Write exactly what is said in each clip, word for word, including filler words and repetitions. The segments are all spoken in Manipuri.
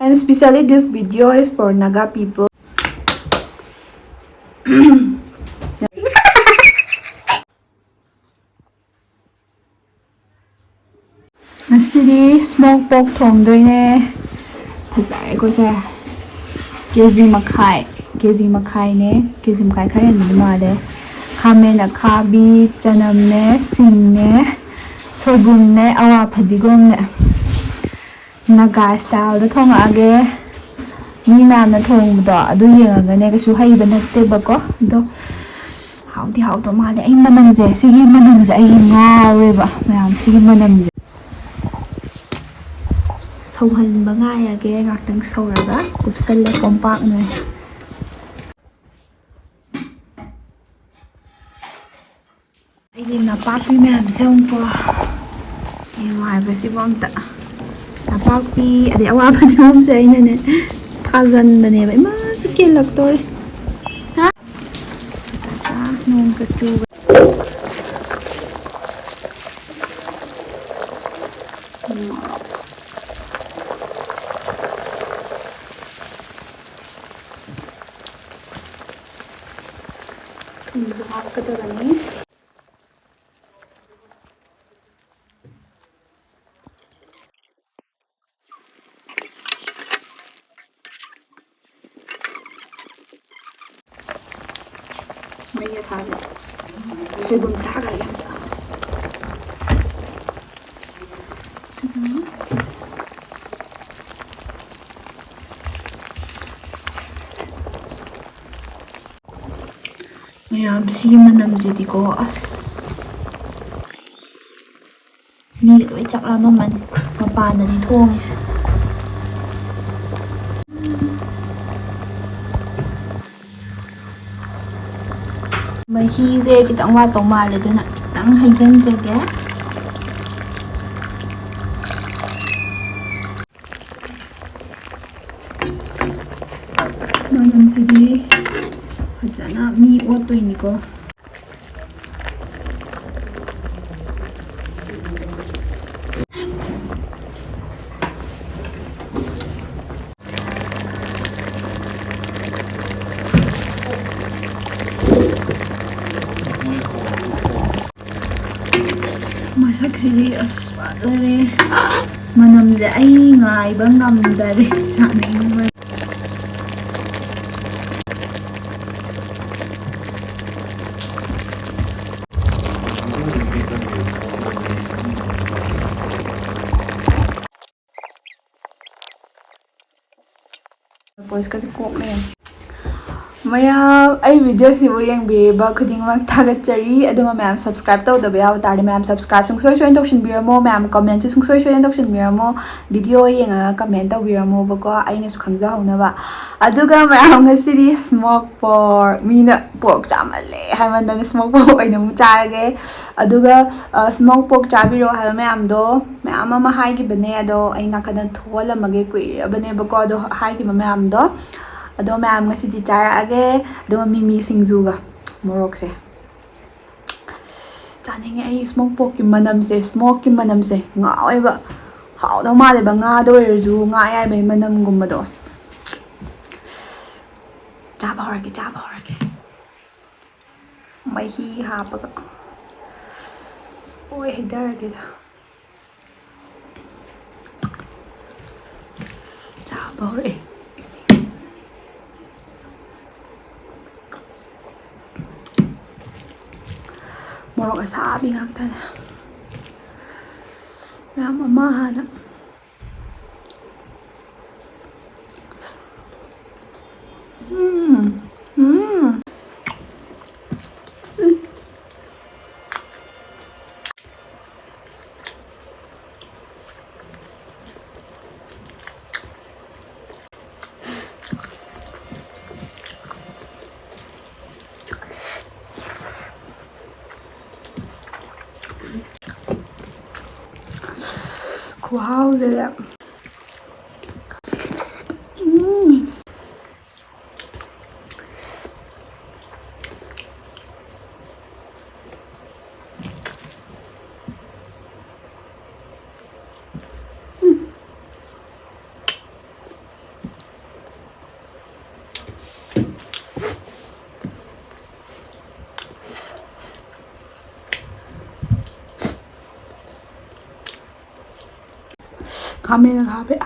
And especially this video is for Naga people. ꯉꯁꯤꯗꯤ smoke pork ꯊꯣꯡꯗꯣꯏꯅꯦ꯫ ꯐꯖꯔꯦꯀꯣ ꯁꯦ꯫ ꯀꯦ ꯖꯤ ꯃꯈꯥꯏ, ꯀꯦ ꯖꯤ ꯃꯈꯥꯏꯅꯦ꯫ ꯀꯦ ꯖꯤ ꯃꯈꯥꯏ ꯈꯔ ꯍꯦꯟꯕꯗꯤ ꯃꯥꯜꯂꯦ꯫ ꯈꯥꯃꯦꯟ ꯑꯈꯥꯕꯤ, ꯆꯅꯝꯅꯦ, ꯁꯤꯡꯅꯦ, ꯁꯣꯏꯕꯨꯝꯅꯦ, ꯑꯋꯥ ꯐꯗꯤꯒꯣꯝꯅꯦ꯫ ꯅꯥꯒꯥ styleꯗ ꯊꯣꯡꯉꯛꯑꯒꯦ꯫ ꯃꯤ ꯃꯌꯥꯝꯅ ꯊꯣꯡꯕꯗꯣ ꯑꯗꯨ ꯌꯦꯡꯉꯒꯅꯦ, ꯀꯩꯁꯨ ꯍꯩꯕ ꯅꯠꯇꯦꯕꯀꯣ꯫ ꯑꯗꯣ ꯍꯥꯎꯗꯤ ꯍꯥꯎꯗꯧ ꯃꯥꯜꯂꯦ꯫ ꯑꯩ ꯃꯅꯝꯁꯦ, ꯁꯤꯒꯤ ꯃꯅꯝꯁꯦ ꯑꯩ ꯉꯥꯎꯔꯦꯕ, ꯃꯌꯥꯝ, ꯁꯤꯒꯤ ꯃꯅꯝꯁꯦ꯫ ꯁꯧꯍꯟꯕ ꯉꯥꯏꯔꯒꯦ꯫ ꯉꯥꯛꯇꯪ ꯁꯧꯔꯒ ꯀꯨꯞꯁꯜꯂꯦ ꯀꯣꯝꯄꯥꯛꯅ ꯑꯣꯏꯅ꯫ ꯑꯩꯒꯤ ꯅꯄꯥꯛꯄꯤ ꯃꯌꯥꯝꯁꯦ ꯑꯃꯨꯛꯀꯣ, ꯅꯨꯡꯉꯥꯏꯕꯁꯤꯕꯨ ꯑꯝꯇ꯫ ꯅꯄꯥꯛꯄꯤ ꯑꯗꯩ ꯑꯋꯥ ꯐꯗꯤꯒꯣꯝꯁꯦ ꯑꯩꯅꯅꯦ ꯊꯥꯖꯟꯕꯅꯦꯕ꯫ ꯏꯃꯥꯁꯨ ꯀꯦꯜꯂꯛꯇꯣꯔꯦ꯫ ꯍꯥ? ꯅꯣꯡꯒ ꯆꯨꯕ꯫ ꯊꯨꯝꯁꯨ ꯍꯥꯞꯀꯗꯕꯅꯤ꯫ ꯃꯩ ꯊꯥꯒꯦ꯫ ꯁꯣꯏꯕꯨꯝ ꯁꯥꯈ꯭ꯔꯒꯦ ꯑꯝꯇ꯫ ꯑꯗꯨꯒ ꯁꯤꯁꯦ꯫ ꯃꯌꯥꯝ ꯁꯤꯒꯤ ꯃꯅꯝꯁꯤꯗꯤꯀꯣ, ꯑꯁ꯫ ꯃꯤ ꯂꯣꯏ ꯆꯥꯛ ꯂꯥꯝꯃꯝꯃꯅꯤ꯫ ꯃꯄꯥꯟꯗꯅꯤ ꯊꯣꯡꯉꯤꯁꯦ꯫ ꯃꯍꯤꯁꯦ ꯈꯤꯇꯪ ꯋꯥꯠꯇꯧ ꯃꯥꯜꯂꯦ, ꯑꯗꯨꯅ ꯈꯤꯇꯪ ꯍꯩꯖꯤꯟꯖꯒꯦ꯫ ꯃꯅꯝꯁꯤꯗꯤ ꯐꯖꯅ ꯃꯤ ꯑꯣꯠꯇꯣꯏꯅꯤꯀꯣ꯫ ꯑꯁ, ꯐꯖꯔꯦ꯫ ꯃꯅꯝꯁꯦ ꯑꯩ ꯉꯥꯏꯕ ꯉꯝꯗꯔꯦ꯫ ꯆꯥꯅꯤꯡꯕ꯫ ꯄꯣꯁꯀꯁꯦ ꯀꯣꯛꯅ ꯌꯥꯝ꯫ ꯃꯌꯥꯝ, ꯑꯩ ꯚꯤꯗꯤꯑꯣꯁꯤꯕꯨ ꯌꯦꯡꯕꯤꯔꯤꯕ ꯈꯨꯗꯤꯡꯃꯛ ꯊꯥꯒꯠꯆꯔꯤ꯫ ꯑꯗꯨꯒ ꯃꯌꯥꯝ subscribe ꯇꯧꯗꯕ ꯌꯥꯎ ꯇꯥꯔꯗꯤ, ꯃꯌꯥꯝ subscribe ꯁꯨꯡꯁꯣꯏ ꯁꯣꯏꯗꯅ ꯇꯧꯁꯤꯟꯕꯤꯔꯝꯃꯣ, ꯃꯌꯥꯝ commentꯁꯨ ꯁꯨꯡꯁꯣꯏ ꯁꯣꯏꯗꯅ ꯇꯧꯁꯤꯟꯕꯤꯔꯝꯃꯣ꯫ ꯚꯤꯗꯤꯑꯣ ꯌꯦꯡꯉꯒ comment ꯇꯧꯕꯤꯔꯝꯃꯣꯕꯀꯣ, ꯑꯩꯅꯁꯨ ꯈꯪꯖꯍꯧꯅꯕ꯫ ꯑꯗꯨꯒ ꯃꯌꯥꯝ, ꯉꯁꯤꯗꯤ smoke pork, ꯃꯤꯅ pork ꯆꯥꯃꯜꯂꯦ ꯍꯥꯏꯃꯟꯗꯅ smoke pork ꯑꯣꯏꯅ ꯑꯃꯨꯛ ꯆꯥꯔꯒꯦ꯫ ꯑꯗꯨꯒ, ꯑ, smoke pork ꯆꯥꯕꯤꯔꯣ ꯍꯥꯏꯕ ꯃꯌꯥꯝꯗꯣ ꯃꯌꯥꯝ ꯑꯃ ꯍꯥꯏꯈꯤꯕꯅꯦ, ꯑꯗꯣ ꯑꯩ ꯅꯥꯀꯟꯗ ꯊꯣꯛꯍꯜꯂꯝꯃꯒꯦ, ꯀꯨꯏꯔꯕꯅꯦꯕꯀꯣ ꯑꯗꯣ ꯍꯥꯏꯈꯤꯕ ꯃꯌꯥꯝꯗꯣ꯫ ꯑꯗꯣ ꯃꯌꯥꯝ, ꯉꯁꯤꯗꯤ ꯆꯥꯔꯛꯑꯒꯦ꯫ ꯑꯗꯨꯒ ꯃꯤꯃꯤ ꯁꯤꯡꯖꯨꯒ ꯃꯣꯔꯣꯛꯁꯦ ꯆꯥꯅꯤꯡꯉꯦ꯫ ꯑꯩ smoke porkꯀꯤ ꯃꯅꯝꯁꯦ, smokeꯀꯤ ꯃꯅꯝꯁꯦ ꯉꯥꯎꯋꯦꯕ꯫ ꯍꯥꯎꯗꯧ ꯃꯥꯜꯂꯦꯕ, ꯉꯥꯗ ꯑꯣꯏꯔꯁꯨ, ꯉꯥ ꯑꯌꯥꯏꯕꯒꯤ ꯃꯅꯝꯒꯨꯝꯕꯗꯣ꯫ ꯑꯁ꯫ ꯆꯥꯕ ꯍꯧꯔꯒꯦ, ꯆꯥꯕ ꯍꯧꯔꯒꯦ꯫ ꯃꯍꯤ ꯍꯥꯞꯄꯒ ꯂꯣꯏ ꯍꯩꯊꯔꯒꯦꯗ꯫ ꯆꯥꯕ ꯍꯧꯔꯛꯑꯦ꯫ ꯏꯁꯤꯡ꯫ ꯃꯣꯔꯣꯛ ꯑꯁꯥꯕꯤ ꯉꯥꯛꯇꯅꯦ꯫ ꯃꯌꯥꯝ ꯑꯃ ꯍꯥꯟꯅ꯫ ꯎꯝ꯫ ꯎꯝ꯫ ꯈꯨꯍꯥꯎꯁꯤꯗꯤ꯫ ꯎꯝ꯫ ꯈꯥꯃꯦꯟ ꯍꯥꯞꯄꯦ꯫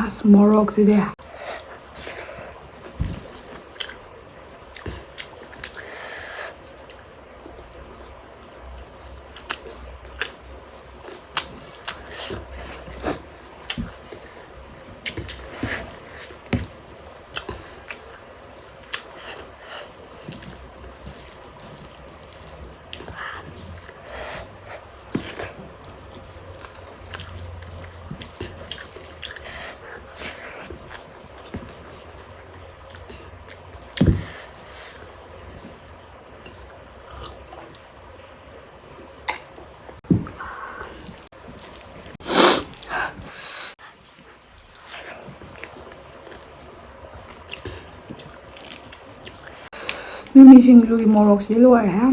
ꯑꯁ, ꯃꯣꯔꯣꯛꯁꯤꯗꯤ꯫ ꯃꯤꯃꯤ ꯁꯤꯡꯖꯨꯒꯤ ꯃꯣꯔꯣꯛꯁꯤꯗꯤ ꯂꯣꯏꯔꯦꯍꯦ꯫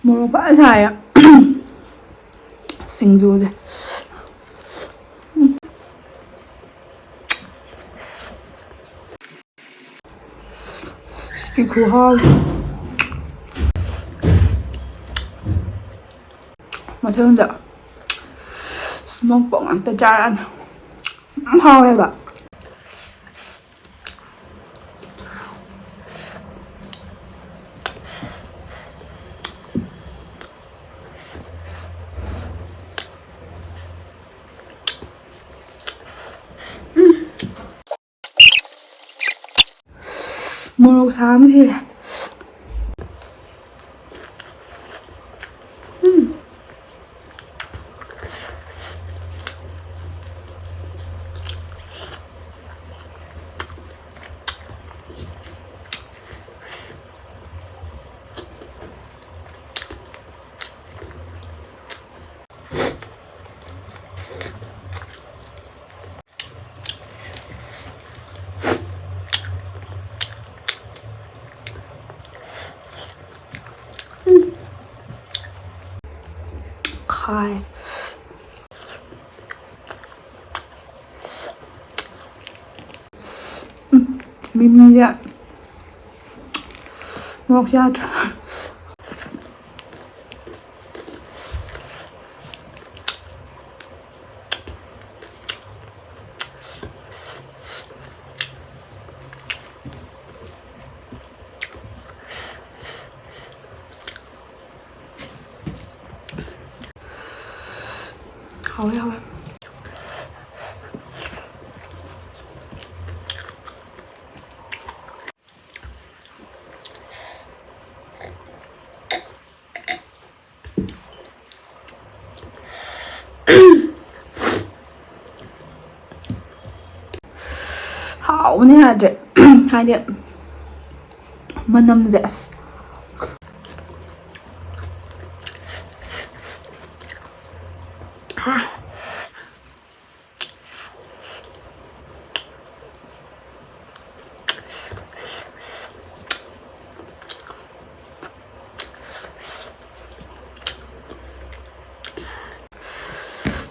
ꯃꯣꯔꯣꯛ ꯐꯖꯅ ꯁꯥꯏꯌꯦ ꯁꯤꯡꯖꯨꯁꯦ꯫ ꯁꯤꯒꯤ ꯈꯨꯍꯥꯎ꯫ ꯃꯊꯪꯗ ꯁ꯭ꯃꯣꯛ ꯄꯣꯛ ꯉꯥꯛꯇ ꯆꯥꯔꯛꯑꯅꯤ꯫ ꯌꯥꯝ ꯍꯥꯎꯋꯦꯕ꯫ ꯃꯣꯔꯣꯛ ꯁꯥꯕꯁꯤꯔꯦ꯫ ꯎꯝ꯫ ꯈꯥꯏ꯫ ꯎꯝ, ꯃꯤꯃꯤꯁꯦ ꯃꯣꯔꯣꯛꯁꯦ ꯌꯥꯗ꯭ꯔꯥ꯫ ꯍꯥꯎꯋꯦ, ꯍꯥꯎꯋꯦ꯫ ꯍꯥꯎꯕꯅ ꯌꯥꯗ꯭ꯔꯦ꯫ ꯍꯥꯏꯗꯤ ꯃꯅꯝꯁꯦ ꯑꯁ꯫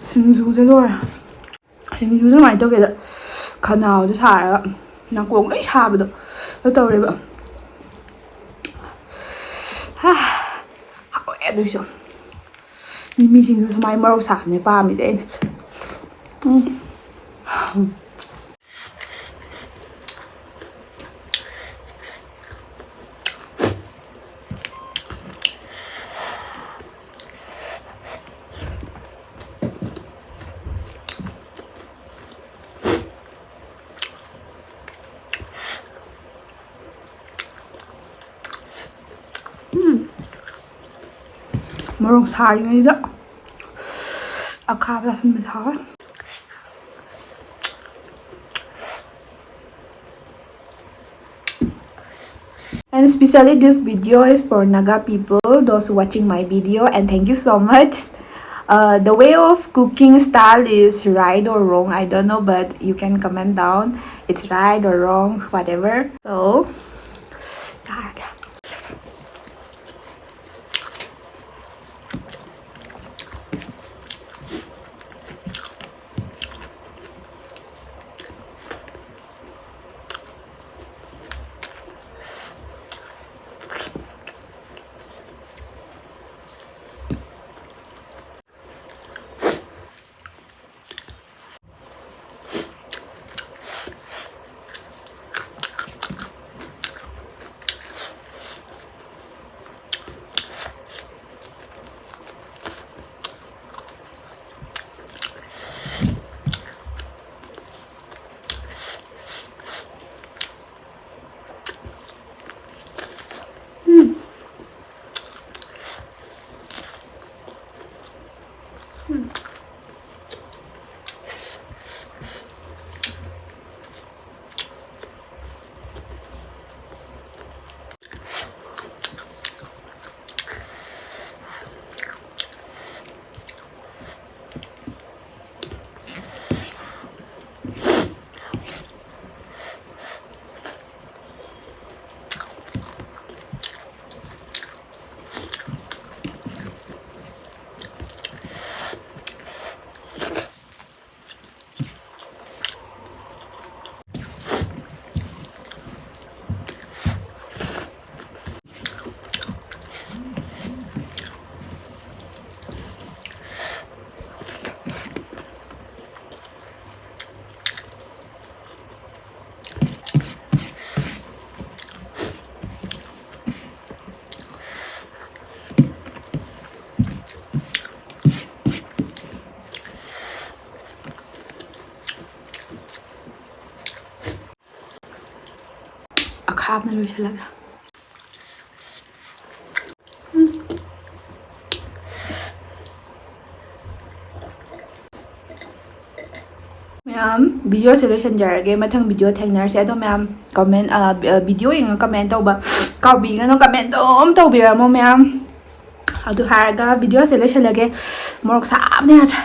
ꯁꯤꯡꯖꯨꯁꯦ ꯂꯣꯏꯔꯦ꯫ ꯁꯤꯡꯖꯨꯁꯦ ꯀꯃꯥꯏꯅ ꯇꯧꯒꯦꯗ, ꯈꯅꯥꯎꯗ ꯁꯥꯔꯒ ꯅꯥꯀꯣꯡ ꯂꯣꯏ ꯁꯥꯕꯗꯣ ꯑꯗꯨ ꯇꯧꯔꯦꯕ꯫ ꯍꯥ, ꯍꯥꯎꯋꯦ ꯑꯗꯨꯏꯁꯨ꯫ ꯃꯤꯃꯤ ꯁꯤꯡꯖꯨ ꯁꯨꯃꯥꯏꯅ ꯃꯣꯔꯣꯛ ꯁꯥꯕꯅꯦ ꯄꯥꯝꯃꯤꯁꯦ ꯑꯩꯅ꯫ ꯎꯝ꯫ ꯃꯣꯔꯣꯛ ꯁꯥꯔꯤꯉꯩꯗ ꯑꯈꯥꯕ ꯆꯥꯁꯤꯟꯕꯁꯦ ꯍꯥꯎꯋꯦ꯫ And especially this video is for Naga people, those watching my video, and thank you so much. Uh, the way of cooking style is right or wrong, I don't know, but you can comment down. It's right or wrong, whatever. So, ꯑꯈꯥꯕꯅ ꯂꯣꯏꯁꯤꯜꯂꯒ꯫ ꯎꯝ꯫ ꯃꯌꯥꯝ, videoꯁꯦ ꯂꯣꯏꯁꯤꯟꯖꯔꯒꯦ꯫ ꯃꯊꯪ video ꯊꯦꯡꯅꯔꯁꯦ꯫ ꯑꯗꯣ ꯃꯌꯥꯝ, comment, video ꯌꯦꯡꯉ comment ꯇꯧꯕ ꯀꯥꯎꯕꯤꯒꯅꯨ꯫ Comment ꯑꯗꯨꯝ ꯇꯧꯕꯤꯔꯝꯃꯣ ꯃꯌꯥꯝ꯫ ꯑꯗꯨ ꯍꯥꯏꯔꯒ videoꯁꯦ ꯂꯣꯏꯁꯤꯜꯂꯒꯦ꯫ ꯃꯣꯔꯣꯛ ꯁꯥꯕꯅ ꯌꯥꯗ꯭ꯔꯦ꯫